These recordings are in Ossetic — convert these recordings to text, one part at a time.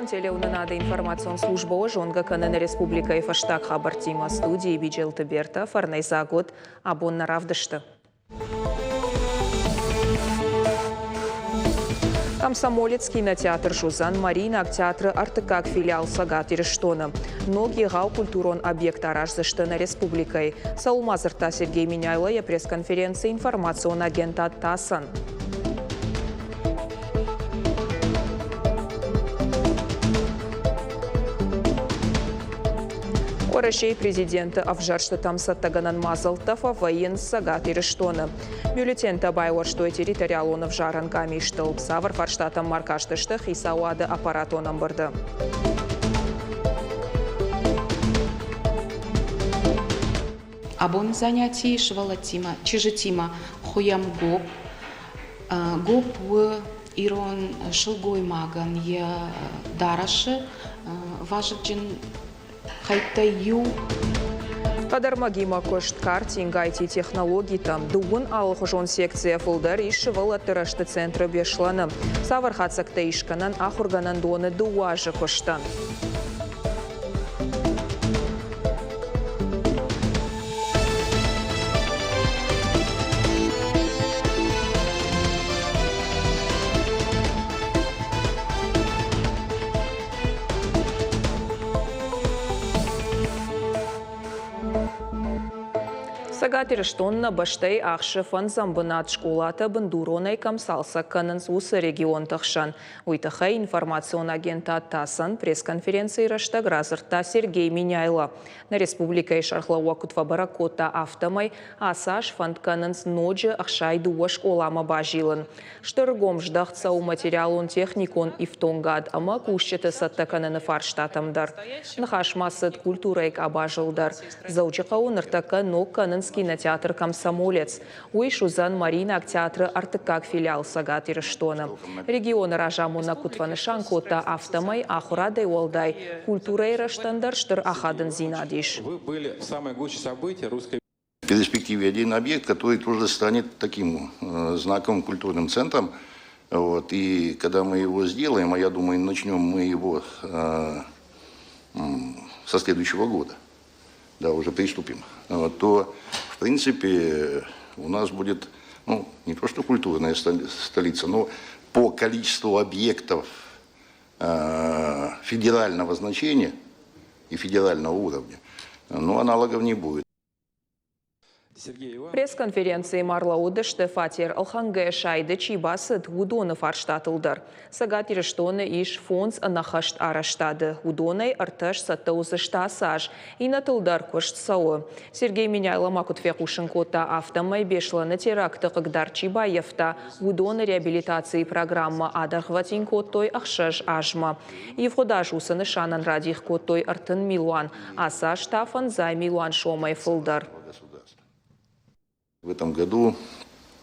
Национ телеуынынады информацион службӕ уӕ зонгӕ кӕны нӕ республикӕйы фӕстаг хабӕрттимӕ. Студийы Биджелты Бертӕ, фӕрнӕйдзаг уыд абон нӕ равдысты. Комсомолец кинотеатр суыдзӕн Мариинаг театры ӕртыккаг филиал Цӕгат Ирыстоны. Ног егъау культурон объект араздзысты нӕ республикӕйы. Цӕуыл ма дзырдта Сергей Меняйло йӕ пресс-конференцийы информацион агентад ТАСС-ӕн. Уӕрӕсейы президенты ӕвзӕрстытӕм цӕттӕгӕнӕн мадзӕлттӕ фӕвӕййынц Цӕгат Ирыстоны. Бюллетентӕ байуӕрстой территориалон ӕвзарӕн къамистыл. Цавӕр фарстатӕм ма ркастысты хицауады аппаратон ӕмбырды? Абоны занятийы сывӕллӕттимӕ, чызджытимӕ хуыйӕм гоп. Гоп у ирон сылгоймагӕн йӕ дарӕсы вазыгджын хӕйттӕй иу. Хъӕдӕрмӕгимӕ куыст картинг IT-технологитӕм дыууын алыхуызон секцийӕ фылдӕр ис сывӕллӕтты рӕзты центры Беслӕны. Цавӕр хатдзӕгтӕ ис кӕнӕн ахуыргӕнӕндоны дыууӕ азы куыстӕн? Цӕгат Ирыстон нӕ бӕстӕйы ахсы фӕндзӕм бынат скъолатӕ бындуронӕй кӕм цалцӕг кӕнынц, уыцы регионты хсӕн. Уый тыххӕй информацион агентад ТАСС-ӕн пресс-конференцийы рӕстӕг радзырдта Сергей Меняйло. Нӕ республикӕйы сӕргълӕууӕг куыд фӕбӕрӕг кодта, афтӕмӕй ацы аз фӕнд кӕнынц ноджы 62 скъоламӕ базилын. Стыр ӕргом здӕхт цӕуы материалон-техникон ифтонгад ӕмӕ кусджыты цӕттӕ кӕныны фарстатӕм дӕр. Ныхас ма цыд культурӕйы къабазыл дӕр. Дзӕуджыхъӕуы ныртӕккӕ ног кӕнынц кинотеатр «Комсомолец». Уый суыдзӕн Мариинаг театры ӕртыккаг филиал Цӕгат Ирыстоны. Регионы разамонӕг куыд фӕнысан кодта, афтӕмӕй ахуырадӕй уӕлдай культурӕйы рӕзтӕн дӕр стыр ахадындзинад ис. В перспективе один объект, который тоже станет таким знаковым культурным центром. Вот. И когда мы его сделаем, а я думаю, начнем мы его со следующего года, да, уже приступим, то, в принципе, у нас будет, ну, не то что культурная столица, но по количеству объектов федерального значения и федерального уровня, ну, аналогов не будет. Пресс-конференцийы ма ӕрлӕууыдысты фатер ӕлхӕнгӕ сайды чи бацыд, уыдоны фарстатыл дӕр. Цӕгат Ирыстоны ис фондз ӕнӕххӕст арӕзтады. Уыдонӕй ӕртӕ сцӕттӕ уыдзысты ацы аз, иннӕтыл дӕр куыст цӕуы. Сергей Меняйло ма куыд фехъусын кодта, афтӕмӕй Беслӕны теракты хъыгдард чи баййӕфта, уыдоны реабилитацийы программӕ адӕргъвӕтин кодтой ӕхсӕз азмӕ. Ивгъуыд аз уыцы нысанӕн радих кодтой 30 милуан, ацы аз та фӕндзай милуан сомӕй фылдӕр. В этом году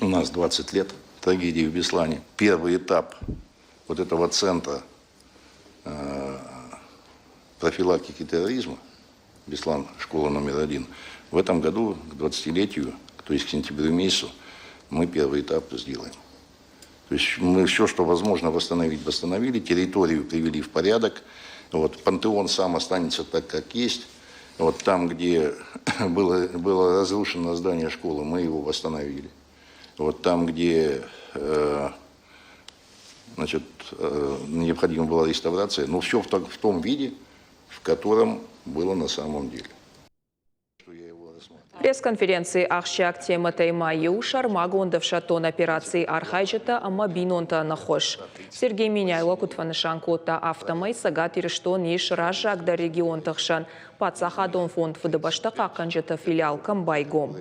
у нас 20 лет трагедии в Беслане. Первый этап вот этого центра профилактики терроризма, Беслан, школа номер один, в этом году к 20-летию, то есть к сентябрю месяцу, мы первый этап сделаем. То есть мы все, что возможно восстановить, восстановили, территорию привели в порядок. Вот, пантеон сам останется так, как есть. Вот там, где было разрушено здание школы, мы его восстановили. Вот там, где значит, необходима была реставрация, но все в том виде, в котором было на самом деле. Пресс-конференцийы ахсджиаг темӕтӕй ма иу сӕрмагонд ӕфсӕддон операцийы архайджытӕ ӕмӕ бинонтӕн ӕххуыс. Сергей Меняйло куыд фӕнысан кодта, афтӕмӕй Цӕгат Ирыстон ис раззагдӕр регионты хсӕн паддзахадон фонд Фыдыбӕстӕ хъахъхъӕнджыты филиал кӕм байгом.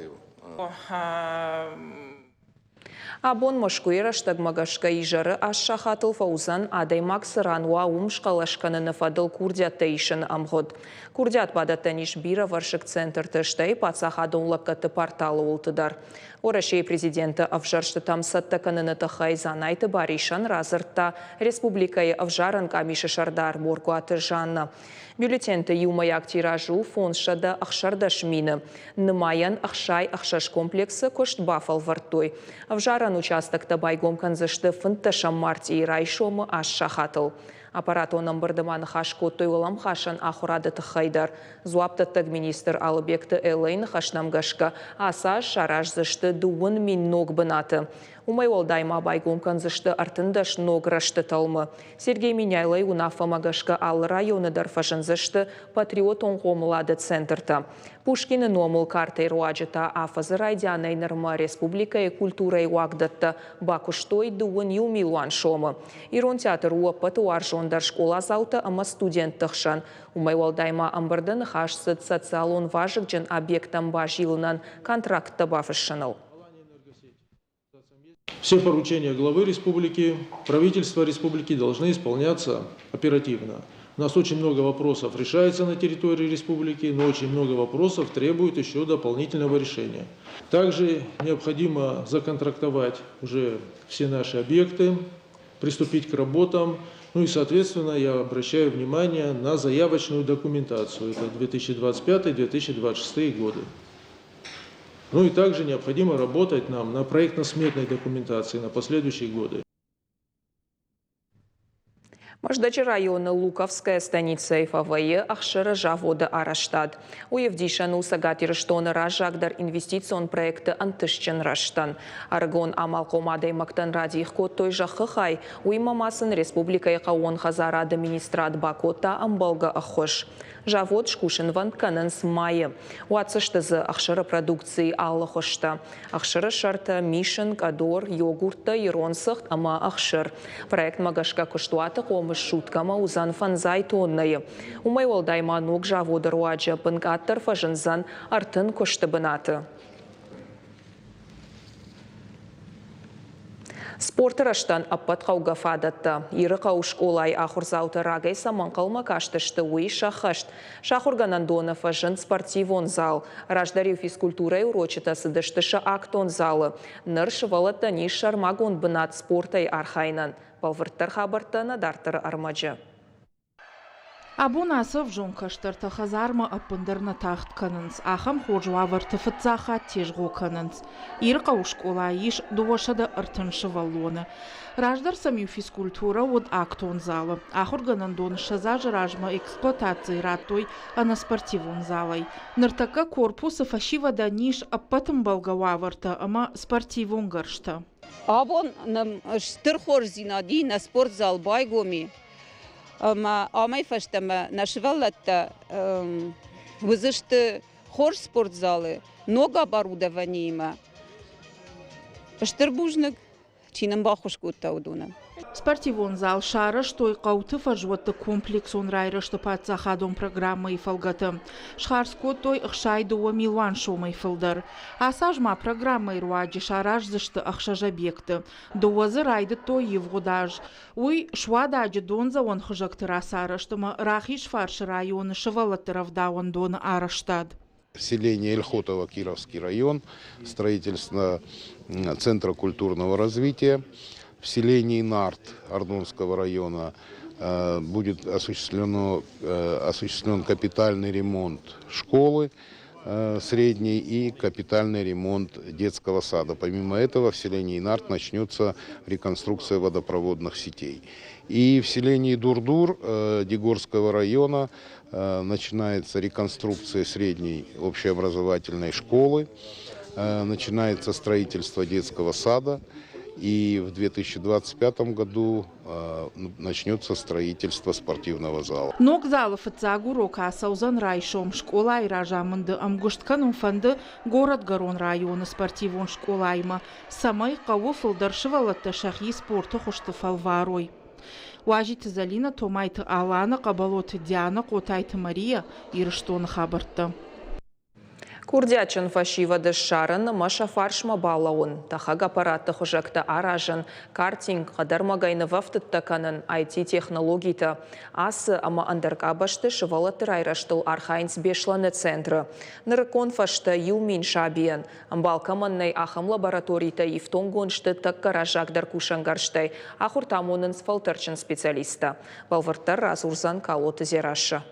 Абон Мӕскуыйы рӕстӕгмӕ гӕсгӕ изӕры аст сахатыл фӕуыдзӕн, адӕймаг цы ран уа, уым схъӕлӕс кӕныны фӕдыл курдиӕттӕ исыны ӕмгъуыд. Курдиат бадӕттӕн ис бирӕвӕрсыг центрты, стӕй паддзахадон лӕггӕдты порталы уылты дӕр. Уӕрӕсейы президенты ӕвзӕрстытӕм цӕттӕ кӕныны тыххӕй Дзанайты Барисӕн радзырдта республикӕйы ӕвзарӕн къамисы сӕрдар Моргуаты Жанна. Бюллетенты иумӕйаг тираж у 516 мины. Нымайӕн 66 комплексы куыст бафӕлвӕрдтой. Ӕвзарӕн участоктӕ байгом кӕндзысты фынддӕсӕм мартъийы райсомы аст сахатыл. Аппаратон ӕмбырды ма ныхас кодтой уӕлӕмхасӕн ахуырады тыххӕй дӕр. Дзуапдӕттӕг министр Алыбегты Эллӕйы ныхӕстӕм гӕсгӕ, ацы аз сараздзысты 20 000 ног бынаты. Уымӕй уӕлдай ма байгом кӕндзысты 13 ног рӕзты тӕлмы. Сергей Меняйлойы уынаффӕмӕ гӕсгӕ алы районы дӕр фӕзындзысты патриотон хъомылады центртӕ. Пушкины номыл картӕйы руаджы та афӕдзы райдианӕй нырмӕ республикӕйы культурӕйы уагдӕттӕ бакуыстой 21 милуан сомы. Ирон театр у ӕппӕты уарзондӕр скъоладзаутӕ ӕмӕ студентты хсӕн. Уымӕй уӕлдай ма ӕмбырды ныхас цыд социалон вазыгджын объекттӕм базилынӕн контракттӕ бафыссыныл. Все поручения главы республики, правительства республики должны исполняться оперативно. У нас очень много вопросов решается на территории республики, но очень много вопросов требует еще дополнительного решения. Также необходимо законтрактовать уже все наши объекты, приступить к работам. Ну и, соответственно, я обращаю внимание на заявочную документацию. Это 2025-2026 годы. Ну и также необходимо работать нам на проектно-сметной документации на последующие годы. Мӕздӕджы районы Луковская станицӕйы фӕвӕййы ӕхсыры заводы арӕзтад. Уый ӕвдисӕн у Цӕгат Ирыстоны раззагдӕр инвестицион проекты ӕнтыстджын рӕзтӕн. Ӕрыгон амалхъом адӕймӕгтӕн радих кодтой зӕххы хай, уыимӕ ма сын республикӕйы хъӕууон хӕдзарады министрад бакодта ӕмбӕлгӕ ӕххуыс. Завод скусынвӕнд кӕнынц майы. Уадздзысты дзы ӕхсыры продукцийы алы хуызтӕ. Ӕхсыры сӕртӕ, мисын, къӕдор, йогурттӕ, ирон цыхт ӕмӕ ӕхсыр. Проектмӕ гӕсгӕ куыстуаты хъомыс суткӕмӕ уыдзӕн фӕндзай тоннӕйы. Уымӕй уӕлдай ма ног заводы руаджы ӕппынкъаддӕр фӕзындзӕн 30 куысты бынаты. Спорты рӕзтӕн ӕппӕт хъӕугӕ фадӕттӕ. Ирыхъӕуы скъолайы ахуырдзаутӕ рагӕй цӕмӕ ӕнхъӕлмӕ кастысты, уый сӕххӕст. Сӕ ахуыргӕнӕндоны фӕзынд спортивон зал. Раздӕр-иу физкультурӕйы урочытӕ цыдысты сӕ актон залы. Ныр сывӕллӕттӕн ис сӕрмагонд бынат спортӕй архайынӕн. Бӕлвырддӕр хабӕрттӕ нӕ дарддӕры ӕрмӕджы. Абон ацы ӕвзонг кӕстӕртӕ хӕдзармӕ ӕппындӕр нӕ тагъд кӕнынц, ахӕм хорз уавӕрты фыццаг хатт тезгъо кӕнынц. Ирыхъӕуы скъолайы ис 230 сывӕллоны. Раздӕр сӕм-иу физкультурӕ уыд актон залы. Ахуыргӕнӕндон 20 азы размӕ эксплуатацийы радтой ӕнӕспортивон залӕй. Ныртӕккӕ корпусы фӕсивӕдӕн ис ӕппӕт ӕмбӕлгӕ уавӕртӕ ӕмӕ спортивон гӕрзтӕ. Абон нӕм стыр хорздзинад и, нӕ спортзал байгом и. Ӕмӕ амӕй фӕстӕмӕ нӕ сывӕллӕттӕ уыдзысты хорз спортзалы, ног оборудованиимӕ. Стыр бузныг, чи нын баххуыс кодта, уыдонӕн. Спортивон зал сарӕзтой хъӕуты фӕзуӕтты комплексон райрӕзты паддзахадон программӕйы фӕлгӕты. Схардз кодтой 62 милуан сомӕй фылдӕр. Ацы аз ма программӕйы руаджы сараздзысты ӕхсӕз объекты. Дыууӕ дзы райдыдтой ивгъуыд аз. Уый Суададжы дондзӕуӕн хызӕгты рацарӕзт ӕмӕ Рахизфарсы районы сывӕллӕтты рӕвдауӕндоны арӕзтад. Селение Эльхотово, Кировский район, строительство Центра культурного развития. В селении Нарт Ардонского района будет осуществлен капитальный ремонт школы средней и капитальный ремонт детского сада. Помимо этого, в селении Нарт начнется реконструкция водопроводных сетей. И в селении Дурдур Дигорского района начинается реконструкция средней общеобразовательной школы, начинается строительство детского сада. И в 2025 году начнется строительство спортивного зала. Ног залы фыццаг урок ацӕудзӕн райсом. Скъолайы разамынды ӕмгуыст кӕнын фӕнды Горӕтгӕрон районы спортивон скъолаимӕ, цӕмӕй хъӕуы фылдӕр сывӕллӕттӕ сӕхи спорты хуызты фӕлварой. Уазиты Залина, Томайты Алана, Хъӕбӕлоты Диана, Хъотайты Мария, Ирыстоны хабӕрттӕ. Курдиатджын фӕсивӕды ссарын ӕмӕ сӕ фарсмӕ балӕууын, тӕхӕг аппаратты хуызӕгтӕ аразын, картинг, хъӕдӕрмӕгӕй нывӕфтыдтӕ кӕнын, IT-технологитӕ. Ацы ӕмӕ ӕндӕр къабӕзты сывӕллӕтты райрӕзтыл архайынц Беслӕны центры. Нырыккон фӕзтӕ 1000 сабийӕн. Ӕмбал кӕмӕн нӕй, ахӕм лабораторитӕ ифтонггонд сты тӕккӕ раззагдӕр кусӕнгӕрзтӕй. Ахуыртӕ амонынц фӕлтӕрдджын специалисттӕ. Бӕлвырддӕр радзурдзӕн Калоты Дзерассӕ.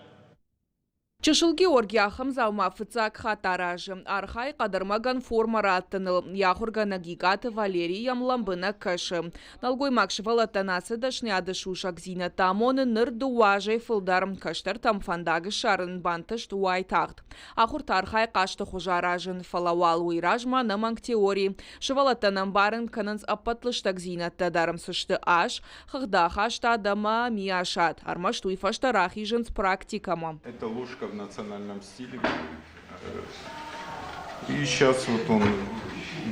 Чысыл Георги ахӕм дзаума фыццаг хатт аразы. Архайы хъӕдӕрмӕгӕн формӕ раттыныл. Йӕ ахуыргӕнӕг Икъаты Валерий йӕм лӕмбынӕг кӕсы. Нӕлгоймаг сывӕллӕттӕн ацы дӕсныйады сусӕгдзинӕдтӕ амоны ныр дыууӕ азӕй фылдӕр. Кӕстӕртӕм фӕндаг ссарын бантыст уайтагъд. Ахуырты архайы хъазты хуыз аразын, фӕлӕ уал уый размӕ ӕнӕмӕнг теори. Сывӕллӕттӕн ӕмбарын кӕнынц ӕппӕт лыстӕгдзинӕдтӕ дӕр, цы сты ас, хыгъдахастад ӕмӕ миасад. Ӕрмӕст уый фӕстӕ рахизынц практикӕмӕ. Это ложка в национальном стиле. И сейчас вот он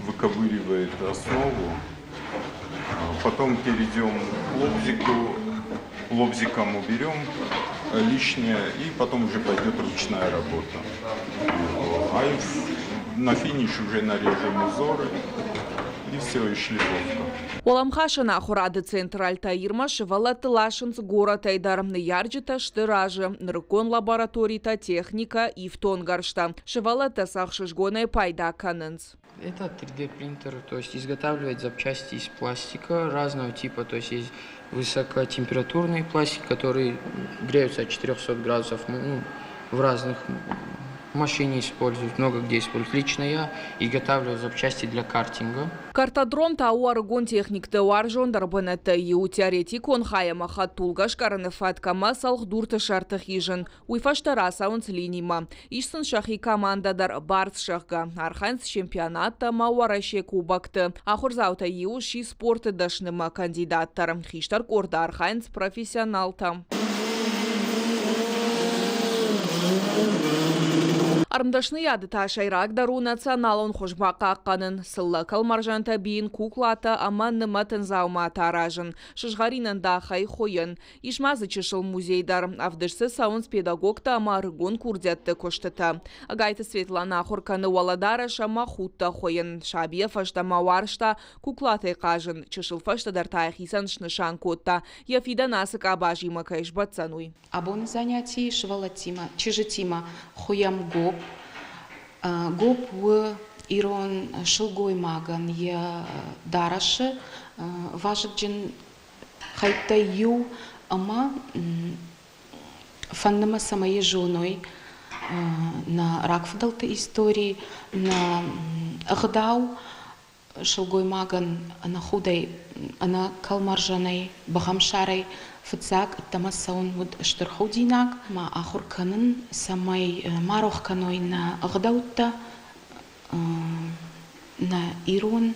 выковыривает основу. Потом перейдем к лобзику. Лобзиком уберем лишнее, и потом уже пойдет ручная работа. А на финиш уже нарежем узоры, и все, и шлифовка. Уӕлӕмхасӕн ахуырады центр Альтаирмӕ сывӕллӕтты ласынц горӕтӕй дӕр. Ныййарджытӕ сты разы. Нырыккон лабораторитӕ, техникӕ, ифтонггӕрзтӕ. Сывӕллӕттӕ сӕ ӕхсызгонӕй пайда кӕнынц. Это 3D принтер, то есть изготавливает запчасти из пластика разного типа, то есть есть высокотемпературный пластик, который греются от 400 градусов, ну, в разных машине используют, много где используют. Лично я изготавливаю запчасти для картинга. Картодром та у ӕрыгон техникты уарзондӕр бынӕттӕй иу. Теоретикон хай ӕмӕ хӕдтулгӕ скъӕрыны фӕтк ӕмӕ цӕлхдурты сӕрты хизын. Уый фӕстӕ рацӕуынц линимӕ. Ис сын сӕхи командӕ дӕр Барс, зӕгъгӕ. Архайынц чемпионаттӕ ӕмӕ Уӕрӕсе кубокты. Ахуырдзаутӕй иу сси спорты дӕснымӕ кандидат дӕр. Хистӕр къорды архайынц профессионалтӕ. Ӕрмдӕсныйады та сӕйрагдӕр у националон хуыз бахъахъхъӕнын, цыллӕ кӕлмӕрзӕнтӕ бийын, куклатӕ ӕмӕ нымӕтын дзауматӕ аразын, сызгъӕрин ӕндахӕй хуыйын. Ис ма дзы чысыл музей дӕр. Ӕвдыст дзы цӕуынц педагогтӕ ӕмӕ ӕрыгон курдиӕтты куыстытӕ. Ӕгайты Светланӕ ахуыр кӕны уӕлӕдарӕс ӕмӕ худтӕ хуыйын. Сабийӕ фӕстӕмӕ уарзта куклатӕй хъазын. Чысыл фӕстӕдӕр та йӕхицӕн снысан кодта, йӕ фидӕн ацы къабазимӕ кӕй сбӕтдзӕн, уый. Абоны занятийы сывӕллӕттимӕ, чызджытимӕ хуыйӕм гоп. Гоп у ирон сылгоймагӕн йӕ дарӕсы вазыгджын хӕйттӕй иу ӕмӕ фӕнды мӕ, цӕмӕй зоной нӕ рагфыдӕлты истори, нӕ ӕгъдау сылгоймагӕн ӕнӕхудӕй, ӕнӕ кӕлмӕрзӕнӕй, бӕгъӕмсарӕй фыццаг ӕддӕмӕ цӕуын уыд стыр худинаг. Ма ахуыр кӕнын, цӕмӕй ма рох кӕной нӕ ӕгъдӕуттӕ, нӕ ирон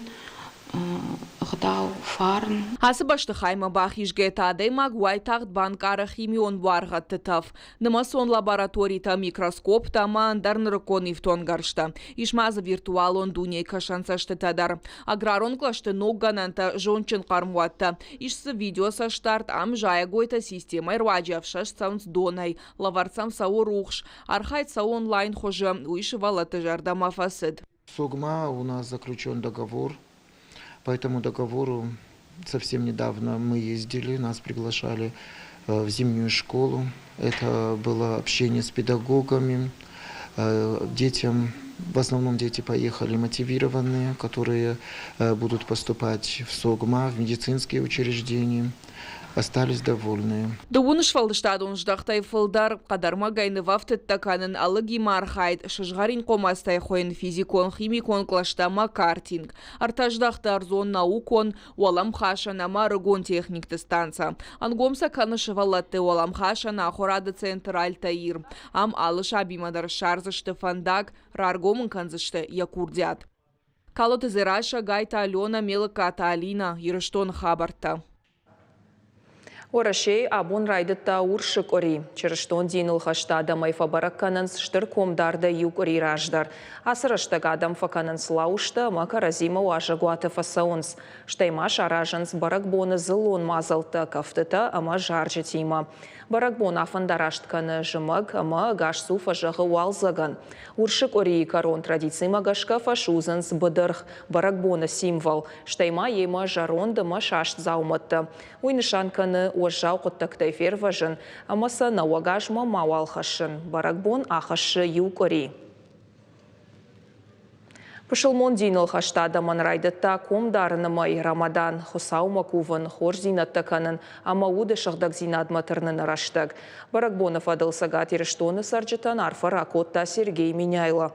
ӕгъдау, фарн. Ацы бӕстыхаймӕ бахизгӕ та адӕймаг уайтагъд банкъары химион буаргъӕдты тӕф. Нымӕцон лабораторитӕ, микроскоптӕ ӕмӕ ӕндӕр нырыккон ифтонггӕрзтӕ. Ис ма дзы виртуалон дунейы кӕсӕнцӕстытӕ дӕр. Аграрон кълӕсты ног гӕнӕнтӕ, зондджын хъӕрмуӕттӕ. Ис дзы видеоцӕстдард, ам зайӕгойтӕ системӕйы руаджы ӕфсӕст цӕуынц донӕй, лӕвӕрд сӕм цӕуы рухс. Архайд цӕуы онлайн хуызы, уый сывӕллӕтты зӕрдӕмӕ фӕцыд. СОГМА у нас заключен договор. По этому договору совсем недавно мы ездили, нас приглашали в зимнюю школу. Это было общение с педагогами, детям. В основном дети поехали мотивированные, которые будут поступать в СОГМА, в медицинские учреждения. Остались довольны. Дыууын сфӕлдыстадон здӕхтӕй фылдӕр хъӕдӕрмӕгӕй нывӕфтыдтӕ кӕнын, ӕлыгимӕ архайд, сызгъӕрин хъуымӕцтӕй хуыйын, физикон-химикон кълӕстӕ ӕмӕ картинг. Ӕртӕ здӕхты ӕрдзон наукон, уӕлӕмхасӕн ӕмӕ ӕрыгон техникты станцӕ. Ӕнгом сӕ кӕны сывӕллӕтты уӕлӕмхасӕн ахуырады центр Альтаир. Ам алы сабимӕ дӕр ссардзысты фӕндаг, раргом ын кӕндзысты йӕ курдиат. Калоты Дзерассӕ, Гайты Алена, Мелыккаты Алина, Ирыстоны хабӕрттӕ. Уӕрӕсейы абон райдыдта Урсы къуыри. Чырыстон диныл хӕст адӕмӕй фӕбӕрӕг кӕнынц стыр комдардӕй иу къуыри раздӕр. Ацы рӕстӕг адӕм фӕкӕнынц лауызтӕ ӕмӕ кӕрӕдзимӕ уазӕгуаты фӕцӕуынц. Стӕй ма саразынц бӕрӕгбоны дзыллон мадзӕлттӕ, кӕфтытӕ ӕмӕ зарджытимӕ. Бӕрӕгбон афӕндараст кӕны зымӕг ӕмӕ ӕгасцу фӕзӕгъы уалдзӕгӕн. Урсы къуырийы кӕрон традицимӕ гӕсгӕ фӕсудзынц быдыргъ, бӕрӕгбоны символ, стӕй ма йемӕ зӕронд ӕмӕ саст дзаумӕттӕ. Уый нысан кӕны уӕззау хъуыддӕгтӕй фервӕзын ӕмӕ сӕ нӕуӕг азмӕ мауал хӕссын. Бӕрӕгбон ахӕссы иу къуыри. Пысылмон диныл хӕст адӕмӕн райдыдта ком дарыны мӕй Рамадан, Хуыцаумӕ кувын, хорздзинӕдтӕ кӕнын ӕмӕ уды сыгъдӕгдзинадмӕ тырныны рӕстӕг. Бӕрӕгбоны фӕдыл Цӕгат Ирыстоны цӕрджытӕн арфӕ ракодта Сергей Меняйло.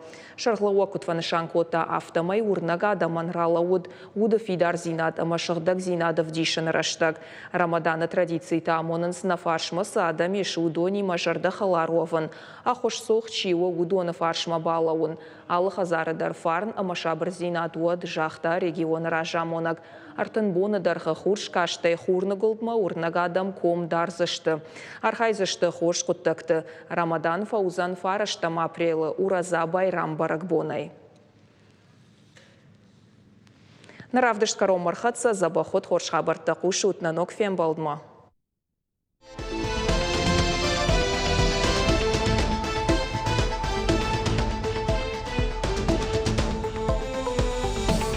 Сӕргълӕууӕг куыд фӕнысан кодта, афтӕмӕй уырнӕг адӕмӕн ралӕууыд уды фидардзинад ӕмӕ сыгъдӕгдзинад ӕвдисыны рӕстӕг. Рамаданы традицитӕ амонынц нӕ фарсмӕ цы адӕм ис, уыдонимӕ зӕрдӕхӕлар уӕвын, ӕххуысцух чи у, уыдоны фарсмӕ балӕууын. Алы хӕдзары дӕр фарн ӕмӕ сабырдзинад уӕд, загъта регионы разамонӕг. 30 боны дӕргъы хурскастӕй хурныгуылдмӕ уырнӕг адӕм ком дардзысты. Архайдзысты хорз хъуыддӕгты. Рамадан фӕуыдзӕн фарӕстӕм апрелы Ураза Байрам бӕрӕгбонӕй. Нӕ равдыст кӕронмӕ рхӕццӕ, дзӕбӕх уыд хорз хабӕрттӕ хъусут нӕ ног фембӕлдмӕ.